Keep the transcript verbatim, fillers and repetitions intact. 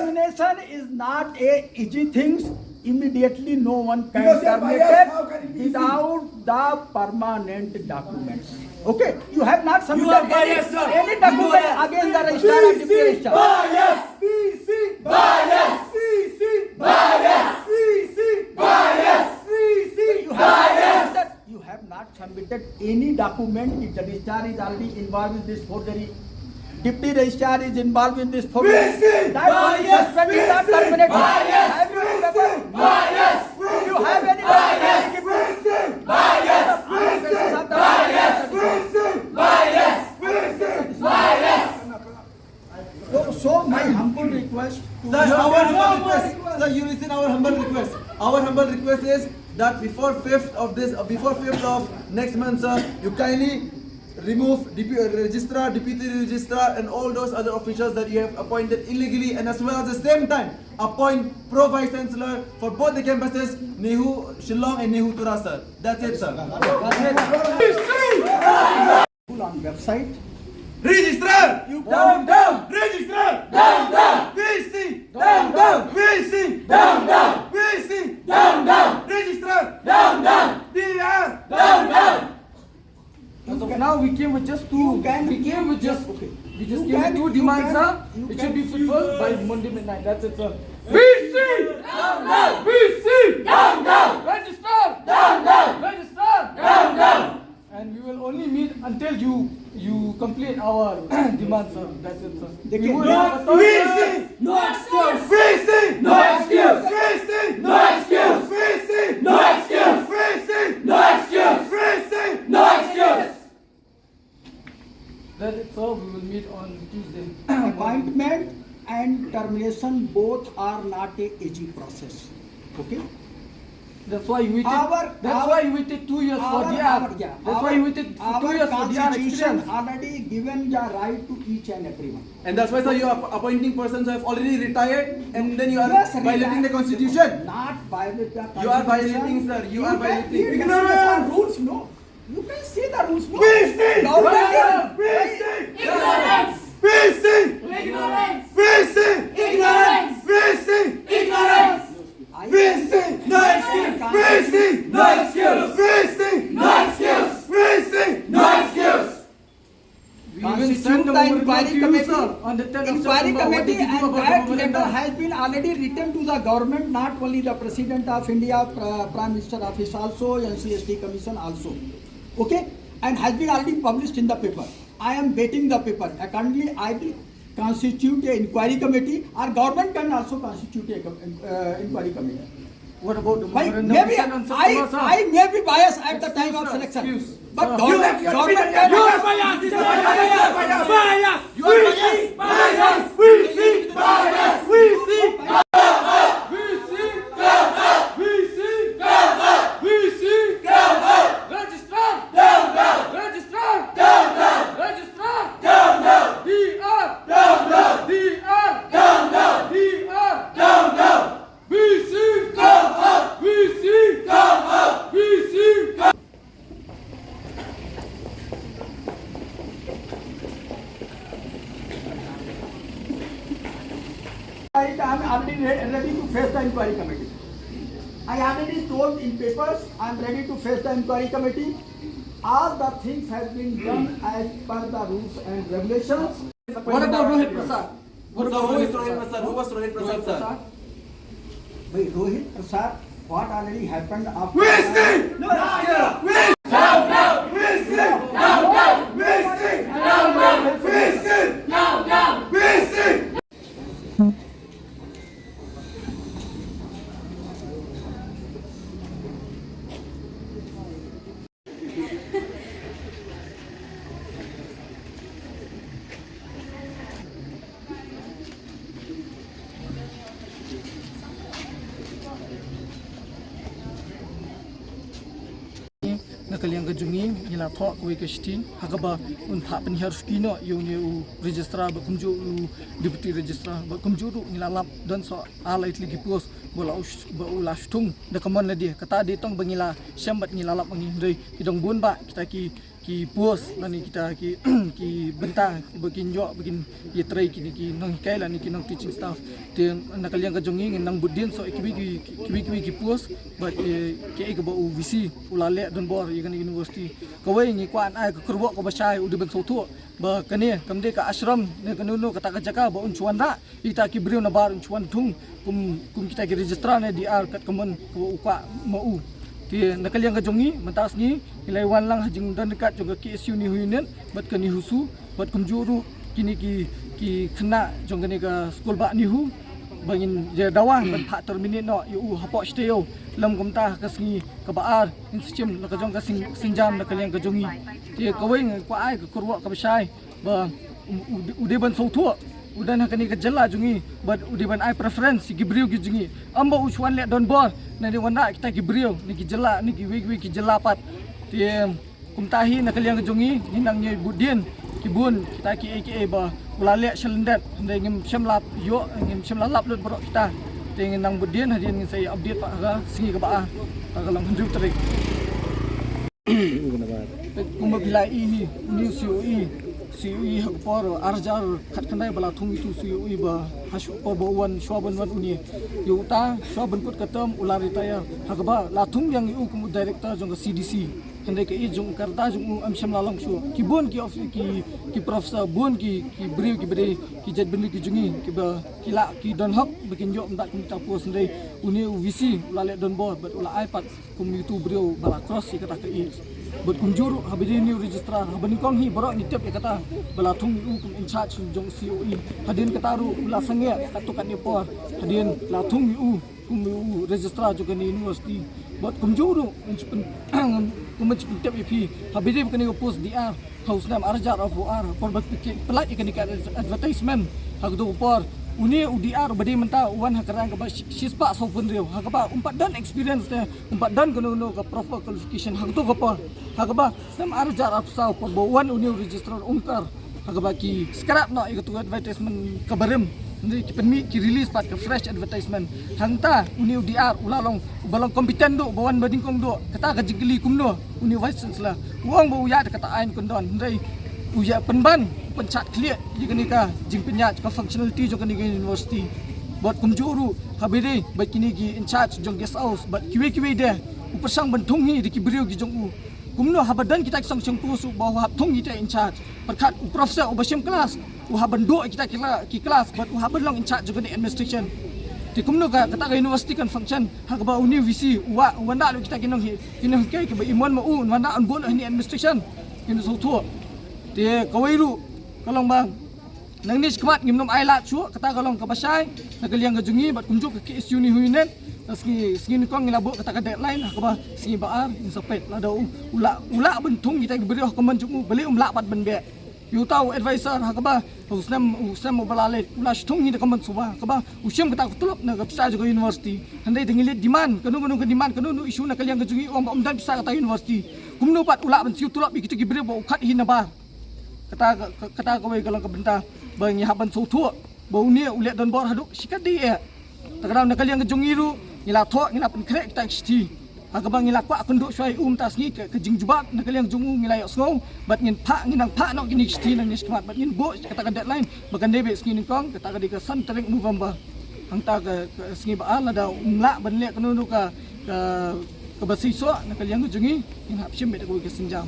Termination is not a easy thing. Immediately, no one can terminate it without the permanent documents. Okay, you have not submitted any, any document against the registrar or deputy registrar. Bias! B C! Bias! B C! Bias! B C! Bias! B C! You have not submitted, you have not submitted any document. The registrar is already involved in this forgery. Deputy registrar is involved in this forgery. B C! That one is suspended or terminated. Have you any paper? Do you have any document? So, so my humble request to Sir, our humble request. Sir, you listen our humble request. Our humble request is that before fifth of this, uh, before fifth of next month, sir, you kindly remove D P, uh, registrar, deputy registrar, and all those other officials that you have appointed illegally, and as well as the same time appoint pro vice chancellor for both the campuses, NEHU Shillong and NEHU Tura, sir. That's it, sir. That's it. On website. Registrar! You down, down! Registrar! Down, down! V C! Down, down! V C! Down, down! V C! Down, down! Registrar! Down, down! D R! Down, down! As of now, we came with just two. You can, we came with just, okay. We just came with two demands, sir. It should be fulfilled by Monday midnight. That's it, sir. V C! Down, down! V C! Down, down! Registrar! Down, down! Registrar! Down, down! And we will only meet until you, you complete our demand, sir. That's it, sir. We will not, not excuse! No excuse! V C! No excuse! V C! No excuse! V C! No excuse! V C! No excuse! V C! No excuse! That's it, sir. We will meet on Tuesday. Appointment and termination both are not a easy process. Okay? That's why you waited. Our, that's our, why you waited two years for our, D R. Our, yeah, that's why you waited for two years for D R experience. Already given the right to each and everyone. And that's why, sir, you are appointing persons who have already retired, and then you are violating the constitution. Not violate the constitution. You are violating, sir. You are violating. Ignorance. Rules, no. You can see the rules, no? We see! Government is— We see! Ignorance! We see! Ignorance! We see! Ignorance! We see! Ignorance! We see! No excuse! We see! No excuse! We see! No excuse! We see! No excuse! We even sent a memorandum to you, sir, on the tenth of September. Constitute the inquiry committee. What did you do about the memorandum? Inquiry committee and that letter has been already written to the government, not only the President of India, Pri-, Prime Minister Office also, and C S T Commission also. Okay? And has been already published in the paper. I am waiting the paper. Accordingly, I will constitute a inquiry committee. Our government can also constitute a com-, uh, inquiry committee. What about the memorandum we sent on September, sir? Maybe I, I may be biased at the time of selection. Excuse, sir. Excuse. But government, government can— You are biased. This is biased. Biased. You are biased. Biased. We see bias. We see bias. We see bias. We see bias. We see bias. We see bias. Registrar. Down, down. Registrar. Down, down. Registrar. Down, down. D R. Down, down. D R. Down, down. D R. Down, down. V C, come up! V C, come up! V C, come— I am already re-, ready to face the inquiry committee. I already told in papers, I am ready to face the inquiry committee. All the things have been done as per the rules and regulations. What about Rohit Prasad? What about Rohit Prasad? Who was Rohit Prasad, sir? Wait, Rohit Prasad, what already happened after— We see! No, no, no. We see! No, no. We see! No, no. We see! No, no. We see! No, no. We see! Na ka liang ka jong ngi, ngi la thoh kawei ka shithi ha kaba un phah pynhiar suki noh ïa une u registrar bad kumjuh u deputy registrar bad kumjuh ruh ngi la lap don sa ar lai tylli ki post ba u la, ba u la shtung da ka mon lade. Kata dei tang ba ngi la shem bad ngi la lap ma ngi, hynrei ki dang bun bah kita ki ki post lane kita ki ki bynta ba kin ïoh ba kin ïatrei kine ki nonghikai lane ki nong teaching staff. Te na ka liang ka jong ngi ngin nang bud dien sa ïa kiwei ki kiwei kiwei ki post bad kiei kaba u VC u la leh donbor ïa kane ka university. Kawei ngi kwah ai ka kyrwoh kaba shai u dei ban sngewthuh ba kane kam dei ka ashram ne kano kano kata ka jaka ba un shu wanrah ïa kita ki briew nabar un shu wan thung kum kum kita ki registrar ne DR kat ka mon kaba u kwah ma u. Te na ka liang ka jong ngi mynta ka sngi ngi la wan lang ha jingdon ryngkat jong ka KSU NEHU Union bad ka NEHUSU bad kumjuh ruh kine ki ki khynnah jong kane ka skul bah NEHU ba ngin ïa dawa ban phah terminate noh ïa u hapoh sha taïew. Lem kumta ha ka sngi kaba ar ngin sa shim la ka jong ka sing- sienjam na ka liang ka jong ngi. Te kawei ngi kwah ai ka kyrwoh kaba shai ba u- u- u dei ban sngewthuh u don ha kane ka jylla jong ngi bad u dei ban ai preference ïa ki briew ki jong ngi. Ym ba u shu wan leh donbor ne dei wanrah kita ki briew ne ki jylla ne kiwei kiwei ki jylla pat. Te kumta hi na ka liang ka jong ngi ngin nang ïai bud dien ki bun kita kiei kiei ba u la leh sha lyndet. Hynrei ngim shym la ïoh ngim shym la lap lut baroh kita. Te ngin nang bud dien hadien ngin sa ïa update pat ha ka sngi kaba ar ha ka long hynriew tarik. Kumba phi la ïohi hi une u COE, COE ha ka por ar hajar khatkhyndai ba la thung ïa utu u COE ba ha shuwa ba u wan shuwa ban wan une. Ïa uta shuwa ban kut ka term u la retire ha kaba la thung biang ïa u kum u director jong ka CDC. Hynrei ka ïeit jong u ka rta jong u ym shym la long shuh. Ki bun ki of- ki ki professor bun ki ki briew kiba dei ki jaitbynriew ki jong ngi kiba ki lah ki don hok ba kin ïoh mynta kum kita post hynrei une u VC u la leh donbor bad u la ai pat kum ïa utu u briew ba la cross ïa kata ka age. Bad kumjuh ruh haba dei une u registrar haba nyngkong hi baroh ngi tip ïa kata ba la thung ïa u kum in charge jong u COE. Hadien kata ruh u la sangeh katto katne por hadien la thung ïa u kum ïa u registrar jong kane university. Bad kumjuh ruh ngan shu pyn- kum ngan shu pyntip ïa phi haba dei ba kane ka post DR ha u snem ar hajar arphew ar por ba ki pynlait ïa kane ka advertisement ha kato ka por une u DR uba dei mynta u wan ha ka rank kaba shi- shispah sawphew hynriew ha kaba um pat don experience te um pat don kano kano ka proper qualification ha kato ka por ha kaba snem ar hajar arphew saw por ba u wan une u registrar u ongkar ha kaba ki scrap noh ïa kato ka advertisement kaba rim. Hynrei ki pynmih ki release pat ka fresh advertisement. Hangta une u DR u la long uba long competent duh ba wan ba nyngkong duh. Kata ka jingkylli kumno une u vice chancellor u ong ba u ïaid da kata aiñ kyndon hynrei u ïa pynban u pynshad khlieh ïa kane ka jingpynïaid ka functionality jong kane ka university. Bad kumjuh ruh haba dei ba kine ki in charge jong guest house bad kiwei kiwei de u pyrshang ban thung hi da ki briew ki jong u. Kumno haba don kita ki song shong post u ba u hap thung kita in charge. Pyrkhat u professor uba shim klas u hap ban duh kita ki kla- ki klas bad u hap ban long in charge jong kane administration. Te kumno ka kata ka university kan function ha kaba une u VC u wa u wanrah lut kita ki nong hi ki nong hikai kiba i mon ma u u wanrah un bun ha ne administration. Ngin sngewthuh. Te kawei ruh ka long ba nangne shakhmat ngim nym ai lad shuh kata ka long kaba shai na ka liang ka jong ngi bad kumjuh ka KSU NEHU Union. Na sngi sngi nyngkong ngi la buh kata ka deadline ha kaba sngi ba ar ngin sa peit lada u u lah u lah ban thung kita ki briew ha ka mon jong u balei um lah pat ban beh. Ïa uta u advisor ha kaba u snem u snem uba la leit u la shu thung hi da ka mon suba ha kaba u shim kata ka tulop na ka pisa jong ka university. Hynrei da ngi leit demand kano kano ka demand kano kano issue na ka liang ka jong ngi u ong ba um don pisa kata university. Kumno pat u lah ban siew tulop ïa kita ki briew ba u khot hi nabar. Kata ka- kata kawei ka long ka bynta ba ngi hap ban sngewthuh ba une u leh donbor haduh shi katdei eh. Ta ka daw na ka liang ka jong ngi ruh ngi la thoh ngi la pynkhreh kita ki shithi ha kaba ngi la kwah kynduh shuwa ïa u mynta sngi ka ka jingjubab na ka liang jong u ngi la ïohsngew bad ngin phah ngin nang phah noh kine ki shithi nangne shakhmat bad ngin buh kata ka deadline ba kan dei beit sngi nyngkong kata ka dei ka san tarik November. Hangta ka ka sngi ba ar lada um lah ban leh kano kano ka ka kaba seisoh na ka liang ka jong ngi ngin hap shim beit da kawei ka sienjam.